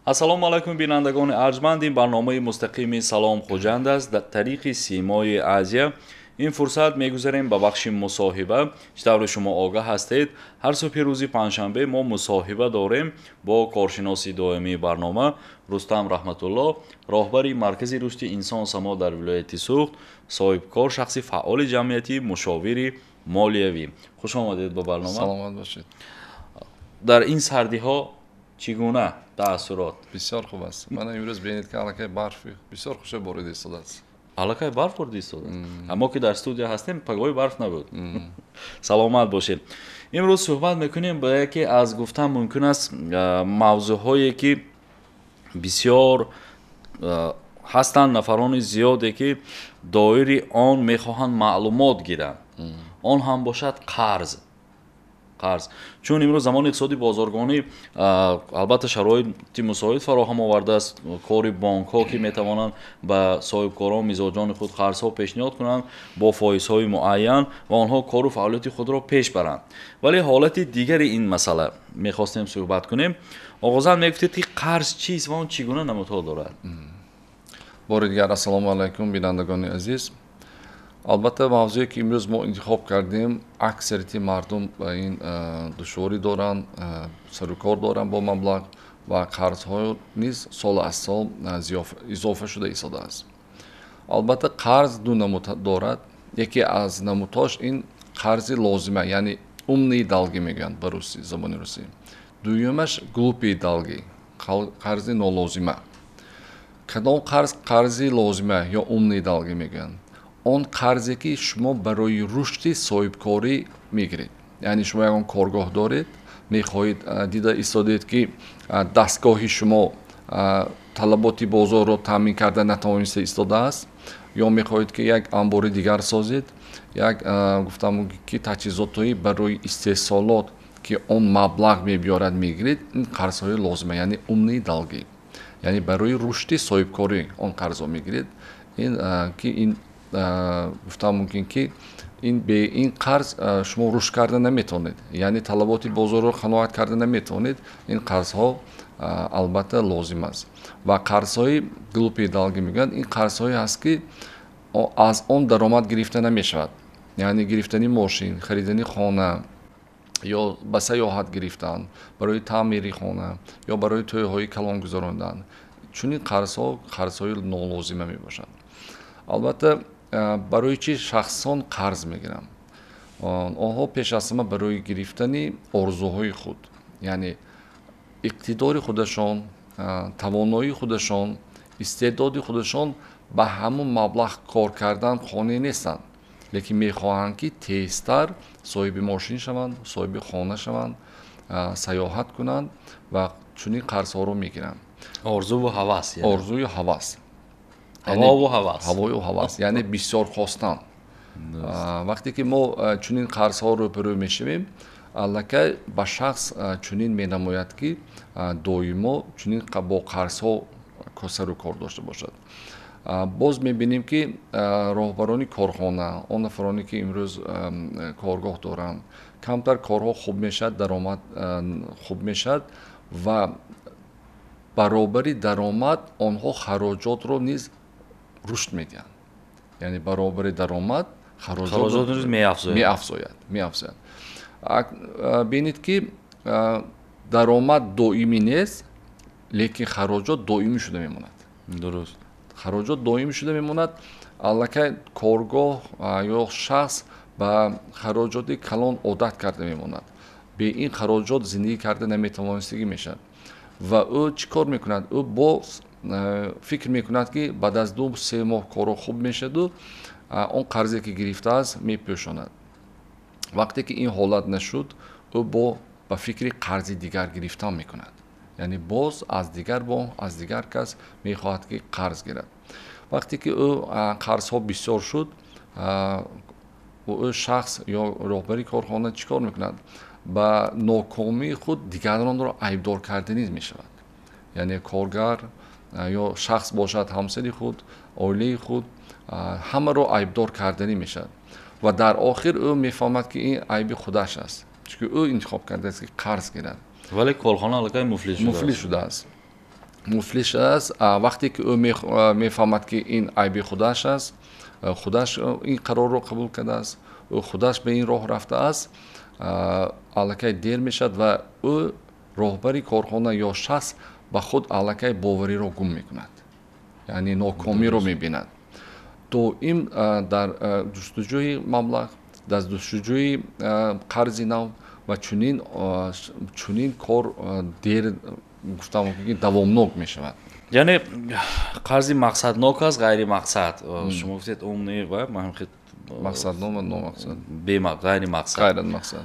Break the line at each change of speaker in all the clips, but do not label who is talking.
Ассалому алайкум, бинандагони арҷманд. Ин барномаи мустақими «Салом Хуҷанд» аст дар тариқи Симои Азия. Ин фурсат мегузарем ба бахши мусоҳиба. Чӣ тавре шумо огаҳ ҳастед, ҳар субҳи рӯзи панҷшанбе мо мусоҳиба дорем бо коршиноси доимии барнома Рустам Раҳматулло, роҳбари Маркази рушди инсон само дар вилояти Суғд, соҳибкор, шахси фаъоли ҷамъиятӣ, мушовири молиявӣ. Хуш омадед ба барнома.
Саломат бошед.
Дар ин сардиҳо чӣ гуна таассурот?
Бисёр хуб аст. Мана имрӯз бинед, ки аллакай барф бисёр хуша борида истодааст.
Аллакай барф борида истодааст. Аммо ки дар студия ҳастем, пагоҳи барф набуд. Саломат бошед. Имрӯз суҳбат мекунем ба яке аз, гуфтан мумкин аст, мавзӯъҳое, ки бисёр ҳастанд нафарони зиёде, ки доири он мехоҳанд маълумот гиранд. Он ҳам бошад қарз. Қарз, чун имрӯз замони иқтисоди бозоргонӣ, албатта, шароити мусоид фароҳам овардааст кори бонкҳо, ки метавонанд ба соҳибкорон, мизоҷони худ қарзҳо пешниҳод кунанд бо фоизҳои муайян ва онҳо кору фаъолияти худро пеш баранд. Вале ҳолати дигари ин масъала мехостем суҳбат кунем. Оғозан мегуфтед, ки қарз чист ва он чӣ гуна намудҳо дорад?
Бори дигар ассалому алайкум, бинандагони азиз. Албатта, мавзӯе, ки имрӯз мо интихоб кардем, аксарияти мардум ба ин душворӣ доранд, сарукор доранд бо маблағ ва қарзҳо низ сол аз сол изофа шуда истодааст. Албатта, қарз ду намуд дорад. Яке аз намудҳош ин қарзи лозима, яъне умные долги мегӯянд ба руси, забони русӣ. Дуюмаш глупые долги, қарзи нолозима. Кадом қарз қарзи лозима ё умные долги мегӯянд? Он қарзе, ки шумо барои рушди соҳибкорӣ мегиред, яъне шумо ягон коргоҳ доред, мехоҳед, дида истодед, ки дастгоҳи шумо талаботи бозорро таъмин карда натавониста истодааст, ё мехоҳед, ки як анбори дигар созед, як, гуфтам, ки таҷҳизотҳои барои истеҳсолот, ки он маблағ мебиёрад, мегиред. Ин қарзҳои лозима, яъне умные долги, яъне барои рушди соҳибкорӣ он қарзҳо мегиред. Ин ки ин, гуфтам мумкин, ки ин бе ин қарз шумо рушд карда наметавонед, яъне талаботи бозорро қаноат карда наметавонед. Ин қарзҳо, албатта, лозим аст. Ва қарзҳои глупые долги мегӯянд, ин қарзҳое ҳаст, ки аз он даромад гирифта намешавад, яъне гирифтани мошин, харидани хона ё ба сайёҳат гирифтан, барои таъмири хона ё барои тӯйҳои калон гузарондан. Чунин қарзҳо қарзҳои нолозима мебошанд. Албатта, барои чӣ шахсон қарз мегиранд? Онҳо пеш аз ҳама барои гирифтани орзуҳои худ, яъне иқтидори худашон, тавоноии худашон, истеъдоди худашон ба ҳамун маблағ кор кардан қонеъ нестанд, лекин мехоҳанд, ки тезтар соҳиби мошин шаванд, соҳиби хона шаванд, сайёҳат кунанд ва чунин қарзҳоро мегиранд.
Орзуву ҳавас.
Орзую ҳавас.
Ҳавову ҳавас.
Ҳавою ҳавас, яъне бисёр хостан. Вақте ки мо чунин қарзҳо рӯбарӯ мешавем, аллакай ба шахс чунин менамояд, ки доимо чунин бо қарзҳо сару кор дошта бошад. Боз мебинем, ки роҳбарони корхона, он нафароне, ки имрӯз коргоҳ доранд, камтар корҳо хуб мешавад, даромад хуб мешавад ва баробари даромад онҳо хароҷотро низ рушд медиҳанд, яъне баробари даромад
хароҷот меафзояд.
Меафзояд. Бинед, ки даромад доимӣ нест, лекин хароҷот доимӣ шуда мемонад. Хароҷот доимӣ шуда мемонад. Аллакай коргоҳ ё шахс ба хароҷоти калон одат карда мемонад, бе ин хароҷот зиндагӣ карда наметавонистагӣ мешавад. Ва ӯ чӣ кор мекунад? Ӯ боз фикр мекунад, ки баъд аз 2-3 моҳ корро хуб мешаду он қарзе, ки гирифтааст, мепӯшонад. Вақте ки ин ҳолат нашуд, ӯ бо ба фикри қарзи дигар гирифтан мекунад, яъне боз аз дигар бонк, аз дигар кас мехоҳад, ки қарз гирад. Вақте ки ӯ қарзҳо бисёр шуд, ӯ шахс ё роҳбари корхона чӣ кор мекунад? Ба нокомии худ дигаронро айбдор карда низ мешавад, яъне коргар ё шахс бошад, ҳамсари худ, оилаи худ, ҳамаро айбдор карданӣ мешавад. Ва дар охир ӯ мефаҳмад, ки ин айби худаш аст, чунки ӯ интихоб кардааст, ки қарз гирад.
Вале корхона аллакай муфлис шудааст.
Муфлис шудааст. Муфлис шудааст вақте ки ӯ мефаҳмад, ки ин айби худаш аст, худаш ин қарорро қабул кардааст, ӯ худаш ба ин роҳ рафтааст, аллакай дер мешавад ва ӯ роҳбари корхона ё шахс ба худ аллакай бовариро гум мекунад, яъне нокомиро мебинад. Доим дар ҷустуҷӯи маблағ, дар ҷустуҷӯи қарзи нав ва чунин кор дер, гуфтам, ки давомнок мешавад.
Яъне қарзи мақсаднок аст, ғайримақсад. Шумо гуфтед, умный ва ман
мақсаднок ва номақсад.
Ғайримақсад.
Ғайримақсад.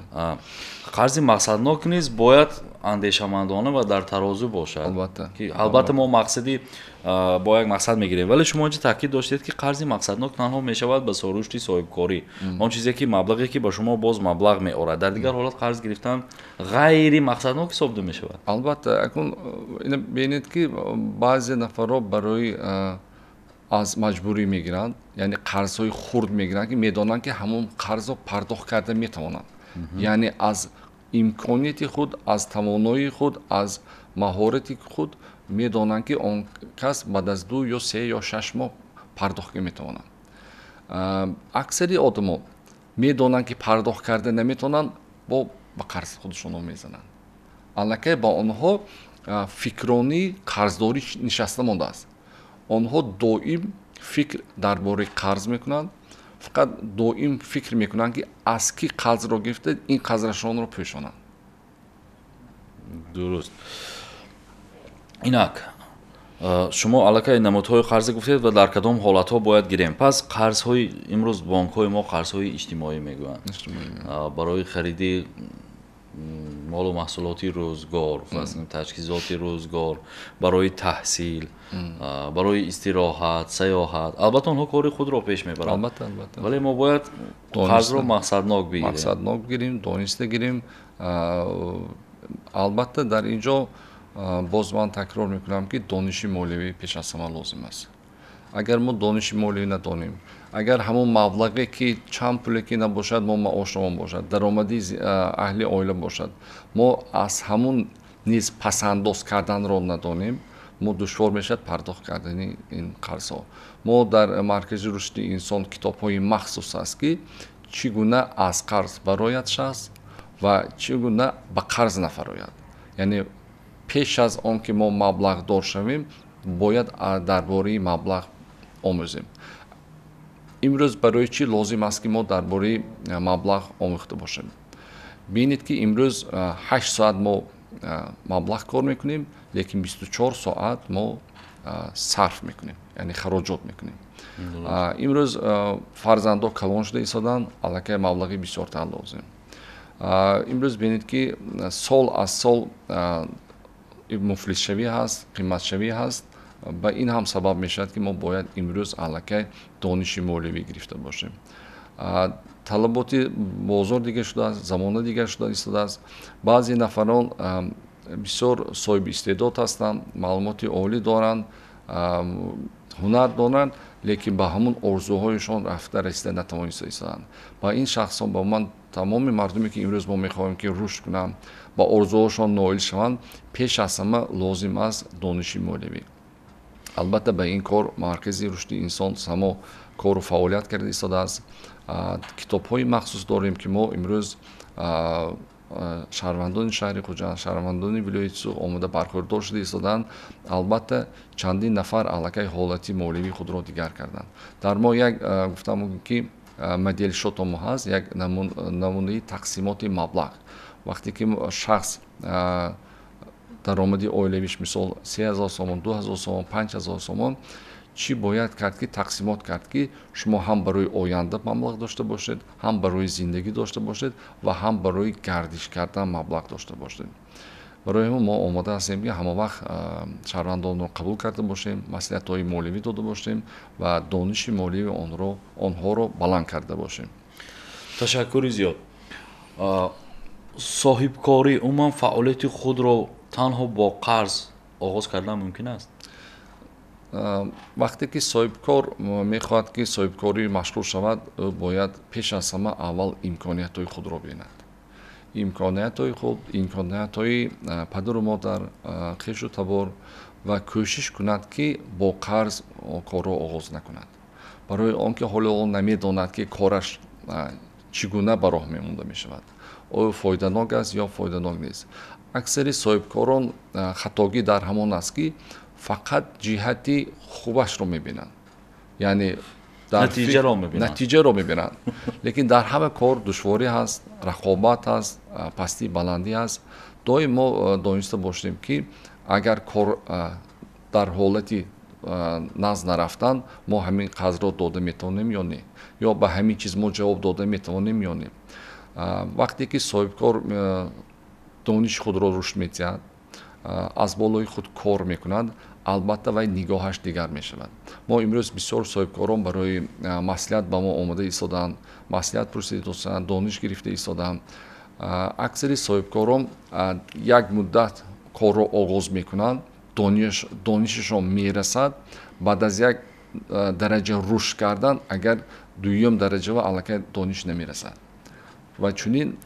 Қарзи мақсаднок низ бояд андешамандона ва дар тарозу бошад.
Албатта.
Ки албатта мо мақсади бо як мақсад мегирем, вале шумо инҷо таъкид доштед, ки қарзи мақсаднок танҳо мешавад ба рушди соҳибкорӣ, он чизе ки маблағе ки ба шумо боз маблағ меорад. Дар дигар ҳолат қарз гирифтан ғайри мақсаднок ҳисобида мешавад.
Албатта, акнун ина бинед, ки баъзе нафарҳо барои аз маҷбурӣ мегиранд, яъне қарзҳои хурд мегиранд, ки медонанд, ки ҳамон қарзро пардохт карда метавонанд, яъне аз имконияти худ, аз тавоноии худ, аз маҳорати худ медонанд, ки он кас баъд аз 2 ё 3 ё 6 моҳ пардохт карда метавонанд. Аксари одамо медонанд, ки пардохт карда наметавонанд, бо ба қарз худашонро мезананд. Аллакай ба онҳо фикронии қарздорӣ нишаста мондааст. Онҳо доим фикр дар бораи қарз мекунанд, фақат доим фикр мекунанд, ки аз кӣ қарзро гирифта, ин қарзашонро пӯшонанд.
Дуруст. Инак шумо аллакай намудҳои қарза гуфтед ва дар кадом ҳолатҳо бояд гирем. Пас қарзҳои имрӯз бонкҳои мо қарзҳои иҷтимоӣ мегӯянд, барои хариди молу маҳсулоти рӯзгор, таҷҳизоти рӯзгор, барои таҳсил, барои истироҳат, сайёҳат. Албатта, онҳо кори худро пеш мебаранд.
Албатта, албатта.
Вале мо бояд қарзро мақсаднок бигирем.
Мақсаднок гирем, дониста гирем. Албатта, дар ин ҷо боз ман такрор мекунам, ки дониши молиявӣ пеш аз ҳама лозим аст. Агар мо дониши молиявӣ надонем, агар ҳамон маблағе ки чанд пуле ки набошад, мо маошамон бошад, даромади аҳли оила бошад, мо аз ҳамун низ пасандоз карданро надонем, мо душвор мешавад пардохт кардани ин қарзҳо. Мо дар Маркази рушди инсон китобҳои махсус аст, ки чӣ гуна аз қарз барояд шахс ва чӣ гуна ба қарз нафарояд. Яъне пеш аз он ки мо маблағдор шавем, бояд дар бораи маблағ омӯзем. Имрӯз барои чӣ лозим аст, ки мо дар бораи маблағ омӯхта бошем? Бинед, ки имрӯз 8 соат мо маблағ кор мекунем, лекин 24 соат мо сарф мекунем, яъне хароҷот мекунем. Имрӯз фарзандо калон шуда истоданд, аллакай маблағи бисёртар лозим. Имрӯз бинед, ки сол аз сол муфлисшавӣ ҳаст, қиматшавӣ ҳаст. Ба ин ҳам сабаб мешавад, ки мо бояд имрӯз аллакай дониши молиявӣ гирифта бошем. Талаботи бозор дигар шудааст, замона дигар шуда истодааст. Баъзе нафарон бисёр соҳиби истеъдод ҳастанд, маълумоти олӣ доранд, ҳунар доранд, лекин ба ҳамун орзуҳояшон рафта расида натавониста истоданд. Ба ин шахсон, ба ман тамоми мардуме, ки имрӯз мо мехоҳем, ки рушд кунанд, ба орзуҳошон ноил шаванд, пеш аз ҳама лозим аст дониши молиявӣ. Албатта, ба ин кор Маркази рушди инсон само кору фаъолият карда истодааст. Китобҳои махсус дорем, ки мо имрӯз шаҳрвандони шаҳри Хуҷанд, шаҳрвандони вилояти Суғд омода бархӯрдор шуда истоданд. Албатта, чандин нафар аллакай ҳолати молиявии худро дигар карданд. Дар мо як, гуфтам мумкин, ки модель счёта мо ҳаст, як намунаи тақсимоти маблағ. Вақте ки шахс даромади оилавиш, мисол, 3000 сомон, 2000 сомон, 5000 сомон, чӣ бояд кард, ки тақсимот кард, ки шумо ҳам барои оянда маблағ дошта бошед, ҳам барои зиндагӣ дошта бошед ва ҳам барои гардиш кардан маблағ дошта бошед. Барои ҳамин мо омода ҳастем, ки ҳама вақт шаҳрвандонро қабул карда бошем, маслиҳатҳои молиявӣ дода бошем ва дониши молиявии онҳоро баланд карда бошем.
Ташаккури зиёд. Соҳибкорӣ, умуман фаъолияти худро танҳо бо қарз оғоз кардан мумкин аст?
Вақте ки соҳибкор мехоҳад, ки соҳибкорӣ машғул шавад, ӯ бояд пеш аз ҳама аввал имкониятҳои худро бинад, имкониятҳои худ, имкониятҳои падару модар, хешу табор. Ва кӯшиш кунад, ки бо қарз корро оғоз накунад, барои он ки ҳоло он намедонад, ки кораш чӣ гуна ба роҳ мемонда мешавад, оё фоиданок аст ё фоиданок нест. Аксари соҳибкорон хатогӣ дар ҳамон аст, ки фақат ҷиҳати хубашро мебинанд, яъне натиҷаро мебинанд, лекин дар ҳама кор душворӣ ҳаст, рақобат ҳаст, пастӣ баландӣ ҳаст. Доим мо дониста бошем, ки агар кор дар ҳолати нағз нарафтан, мо ҳамин қарзро дода метавонем ё не, ё ба ҳамин чиз мо ҷавоб дода метавонем ё не. Вақте ки соҳибкор дониши худро рушд медиҳад, аз болои худ кор мекунад, албатта вай нигоҳаш дигар мешавад. Мо имрӯз бисёр соҳибкорон барои маслиҳат ба мо омода истодаанд, маслиҳат пурсида истодаанд, дониш гирифта истодаанд. Аксари соҳибкорон як муддат корро оғоз мекунанд, донишашон мерасад, баъд аз як дараҷа рушд кардан, агар дуюм дараҷава аллакай дониш намерасад ва чунин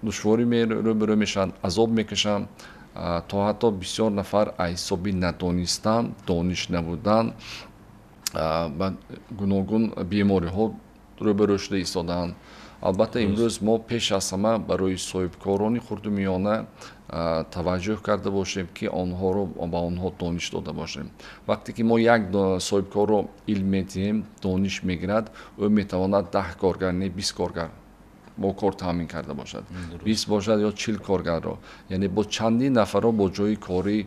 душворӣ рӯбарӯ мешаванд, азоб мекашанд, то ҳатто бисёр нафар аз ҳисоби надонистан, дониш набудан ба гуногун бемориҳо рӯбарӯ шуда истодаанд. Албатта, имрӯз мо пеш аз ҳама барои соҳибкорони хурду миёна таваҷҷӯҳ карда бошем, ки онҳоро ба онҳо дониш дода бошем. Вақте ки мо як соҳибкорро илм медиҳем, дониш мегирад, ӯ метавонад 10 коргар, не, 20 коргар бо кор таъмин карда бошад, 20 бошад ё 40 коргарро, яъне бо чандин нафарро бо ҷои корӣ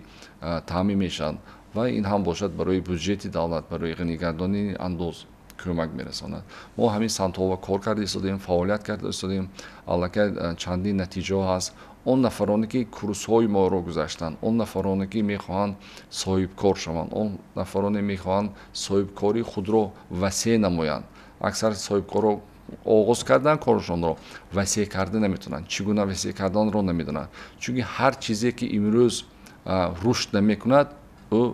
таъмин мешаванд ва ин ҳам бошад барои бюҷети давлат, барои ғанигардонии андоз кӯмак мерасонад. Мо ҳамин самтҳо кор карда истодаем, фаъолият карда истодаем, аллакай чандин натиҷаҳо ҳаст. Он нафароне, ки курсҳои моро гузаштанд, он нафароне, ки мехоҳанд соҳибкор шаванд, он нафароне мехоҳанд соҳибкории худро васеъ намоянд. Аксар соҳибкорро оғоз кардан корашонро васеъ карда наметавонанд, чӣ гуна васеъ карданро намедонанд, чунки ҳар чизе, ки имрӯз рушд намекунад, ӯ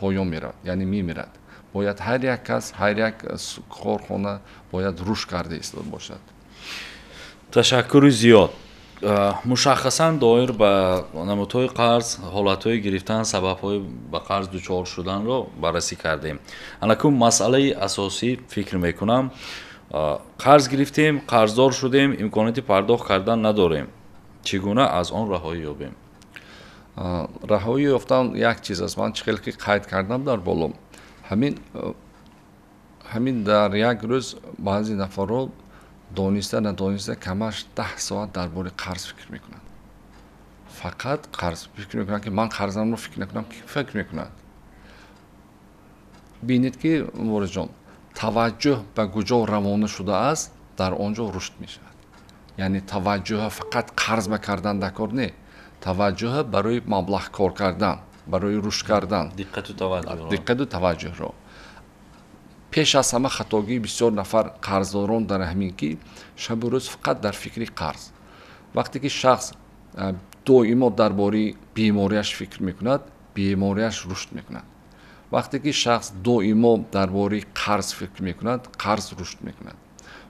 поён меравад, яъне мемирад. Бояд ҳар як кас, ҳар як корхона бояд рушд карда истода бошад.
Ташаккури зиёд. Мушаххасан доир ба намудҳои қарз, ҳолатҳои гирифтан, сабабҳои ба қарз дучор шуданро баррасӣ кардем. Анакун масъалаи асосӣ, фикр мекунам, қарз гирифтем, қарздор шудем, имконияти пардохт кардан надорем, чӣ гуна аз он раҳоӣ ёбем?
Раҳоӣ ёфтан як чиз аст. Ман чӣ хеле ки қайд кардам дар боло, ҳамин дар як рӯз баъзе нафарро дониста надониста камаш 10 соат дар бораи қарз фикр мекунанд, фақат қарз фикр мекунанд, ки ман қарзамро фикр накунам, ки фикр мекунад? Бинед, ки Муборизҷон, таваҷҷӯҳ ба куҷо равона шудааст, дар он ҷо рушд мешавад. Яъне таваҷҷӯҳа фақат қарз ба кардан дар кор не, таваҷҷӯҳа барои маблағ кор кардан, барои рушд кардан.
Диққату таваҷҷӯҳ.
Диққату таваҷҷӯҳро. Пеш аз ҳама хатогии бисёр нафар қарздорон дар ҳамин, ки шабу рӯз фақат дар фикри қарз. Вақте ки шахс доимо дар бораи бемориаш фикр мекунад, бемориаш рушд мекунад. Вақте ки шахс доимо дар бораи қарз фикр мекунад, қарз рушд мекунад.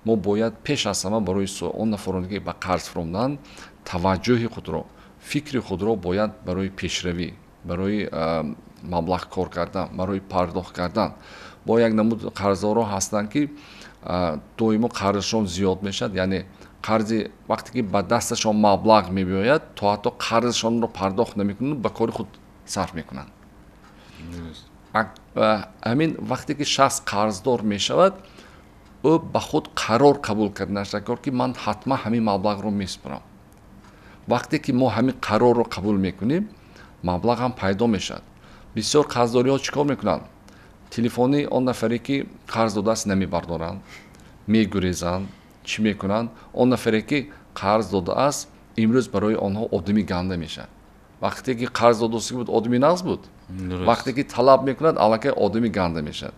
Мо бояд пеш аз ҳама барои он нафароне, ки ба қарз фуромданд, таваҷҷӯҳи худро, фикри худро бояд барои пешравӣ, барои маблағ кор кардан, барои пардохт кардан. Бо як намуд қарздорон ҳастанд, ки доимо қарзашон зиёд мешавад, яъне қарзи вақте ки ба дасташон маблағ мебиёяд, то ҳатто қарзашонро пардохт намекунанд, ба кори худ сарф мекунанд. Ҳамин вақте ки шахс қарздор мешавад, ӯ ба худ қарор қабул карданаш даркор, ки ман ҳатман ҳамин маблағро месупорам. Вақте ки мо ҳамин қарорро қабул мекунем, маблағ ҳам пайдо мешавад. Бисёр қарздориҳо чӣ кор мекунанд? Телефони он нафаре, ки қарз додааст, намебардоранд, мегурезанд. Чӣ мекунанд? Он нафаре, ки қарз додааст, имрӯз барои онҳо одами ганда мешавад. Вақте ки қарз додааст буд, одами нағз буд, вақте ки талаб мекунад, аллакай одами ганда мешавад.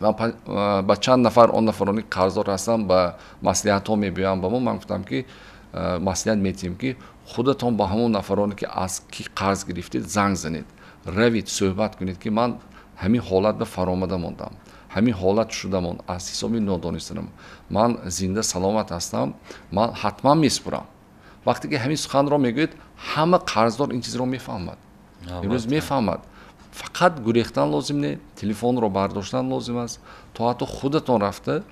Ба чанд нафар он нафароне, ки қарздор ҳастанд, ба маслиҳатҳо мебиёянд ба мо, ман гуфтам, ки маслиҳат медиҳем, ки худатон ба ҳамон нафароне, ки аз ки қарз гирифтед, занг занед, равед, суҳбат кунед, ки ман ҳамин ҳолат ба фаромада мондам, ҳамин ҳолат шуда монд аз ҳисоби нодонистанам, ман зинда саломат ҳастам, ман ҳатман месупорам. Вақте ки ҳамин суханро мегӯед, ҳама қарздор ин чизро мефаҳмад, имрӯз мефаҳмад. Фақат гурехтан лозим не, телефонро бардоштан лозим аст, то ҳатто худатон рафта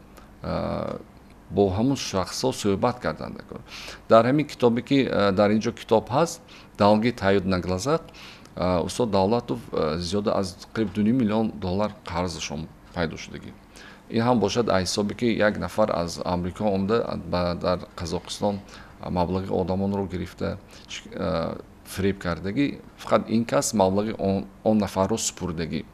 бо ҳамун шахсҳо суҳбат кардан даркор. Дар ҳамин китобе ки дар ин ҷо китоб ҳаст, «Долги тают на глазах», устод Давлатов зиёда аз қариб 2,5 миллион доллар қарзашон пайдо шудагӣ. Ин ҳам бошад аз ҳисобе ки як нафар аз Амрико омада, дар Қазоқистон маблағи одамонро гирифта, фиреб кардагӣ. Фақат ин кас маблағи он нафарро супурдагӣ.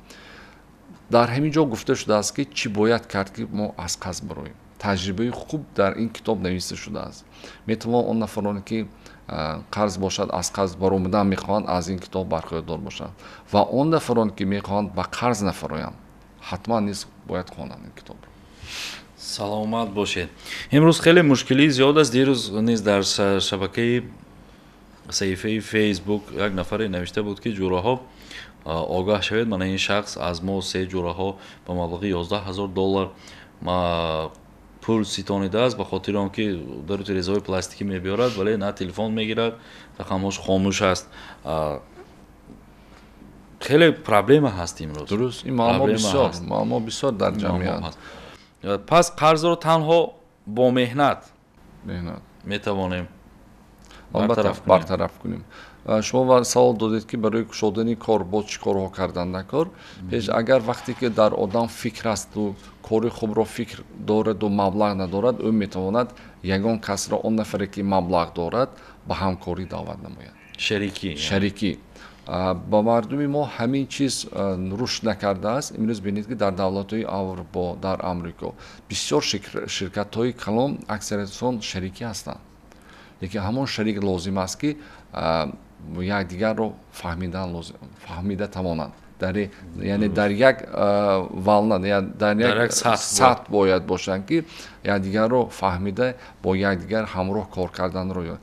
Дар ҳамин ҷо гуфта шудааст, ки чӣ бояд кард, ки мо аз қарз бароем. Таҷрибаи хуб дар ин китоб нависта шудааст. Метавон он нафароне ки қарз бошад, аз қарз баромадан мехоҳанд, аз ин китоб бархӯрдор бошанд ва он нафароне ки мехоҳанд ба қарз нафароянд, ҳатман низ бояд хонанд ин китобро.
Саломат бошед. Имрӯз хеле мушкилии зиёд аст. Дирӯз низ дар шабакаи саҳифаи Фейсбук як нафаре навишта буд, ки ҷураҳо, огаҳ шавед, мана ин шахс аз мо се ҷураҳо ба маблағи 11 000 доллар пул ситонидааст, ба хотири он ки дару тирезаҳои пластикӣ мебиёрад, вале на телефон мегирад, рақамҳош хомӯш аст. Хеле проблема ҳаст имрӯз.
Дуруст, ин муаммо бисёр, муаммо бисёр дар ҷамъият.
Пас қарзро танҳо бо меҳнат
меҳнат
метавонем
бартараф кунем. Шумо савол додед, ки барои кушодани кор боз чӣ корҳо кардан даркор. Пеш агар вақте ки дар одам фикр асту кори хубро фикр дораду маблағ надорад, ӯ метавонад ягон касро, он нафаре ки маблағ дорад, ба ҳамкорӣ даъват намояд.
Шарикӣ.
Шарикӣ. Ба мардуми мо ҳамин чиз рушд накардааст. Имрӯз бинед, ки дар давлатҳои Аврупо, дар Амрико бисёр ширкатҳои калон аксариятшон шарикӣ ҳастанд, лекин ҳамон шарик лозим аст, ки якдигарро фаҳмидан лозим, фаҳмида тавонанд, яъне дар як волна, дар як сатҳ бояд бошанд, ки якдигарро фаҳмида, бо якдигар ҳамроҳ кор карданро.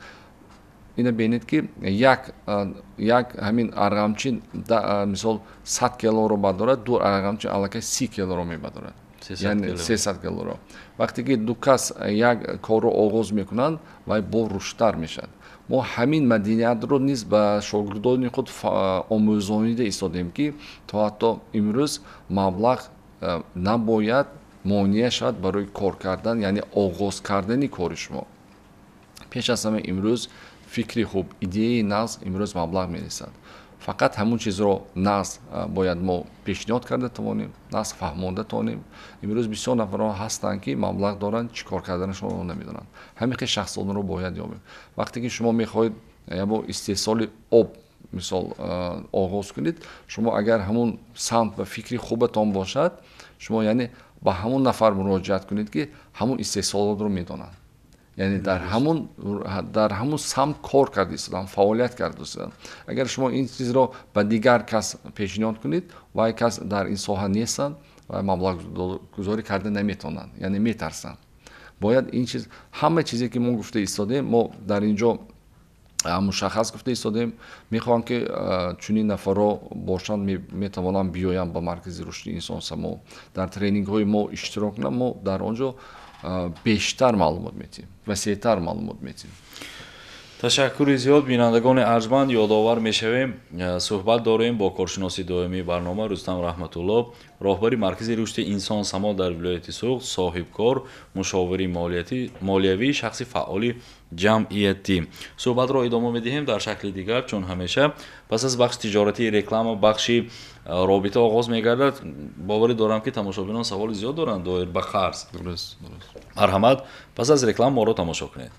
Ина бинед, ки як ҳамин арғамчин, мисол, 100 килоро бардорад, ду арғамчин аллакай 30 килоро мебардорад, яъне 300 килоро. Вақте ки ду кас як корро оғоз мекунанд, вай бо рушдтар мешавад. Мо ҳамин маданиятро низ ба шогирдони худ омӯзонида истодем, ки то ҳатто имрӯз маблағ набояд монеа шавад барои кор кардан, яъне оғоз кардани кори шумо. Пеш аз ҳама имрӯз фикри хуб, идеяи нағз имрӯз маблағ мересад. Фақат ҳамун чизро нағз бояд мо пешниҳод карда тавонем, нағз фаҳмонда тавонем. Имрӯз бисёр нафарон ҳастанд, ки маблағ доранд, чӣ кор карданашонро намедонанд. Ҳамин хел шахсонро бояд ёбем. Вақте ки шумо мехоҳед ябо истеҳсоли об, мисол, оғоз кунед, шумо агар ҳамун самт ва фикри хубатон бошад, шумо яъне ба ҳамун нафар муроҷиат кунед, ки ҳамун истеҳсолотро медонанд, яъне дар ҳамун самт кор карда истоданд, фаъолият карда истоданд. Агар шумо ин чизро ба дигар кас пешниҳод кунед, вай кас дар ин соҳа нестанд ва маблағгузорӣ карда наметавонанд, яъне метарсанд. Бояд ин чиз, ҳама чизе ки мо гуфта истодем, мо дар ин ҷо мушаххас гуфта истодем. Мехоҳам, ки чунин нафарро бошанд, метавонанд биёянд ба Маркази рушди инсон само, дар тренингҳои мо иштирок кунанд. Мо дар он ҷо бештар маълумот метиҳем, васеътар маълумот метиҳем.
Ташаккури зиёд. Бинандагони арҷманд, ёдовар мешавем, суҳбат дорем бо коршиноси доимии барнома Рустам Раҳматулло, роҳбари Маркази рушди инсон само дар вилояти Суғд, соҳибкор, мушовири молиявӣ, шахси фаъоли ҷамъиятӣ. Суҳбатро идома медиҳем дар шакли дигар, чун ҳамеша пас аз бахши тиҷоратии реклама бахши робита оғоз мегардад. Боварӣ дорам, ки тамошобинон саволи зиёд доранд доир ба қарз. Марҳамат, пас аз реклама моро тамошо кунед.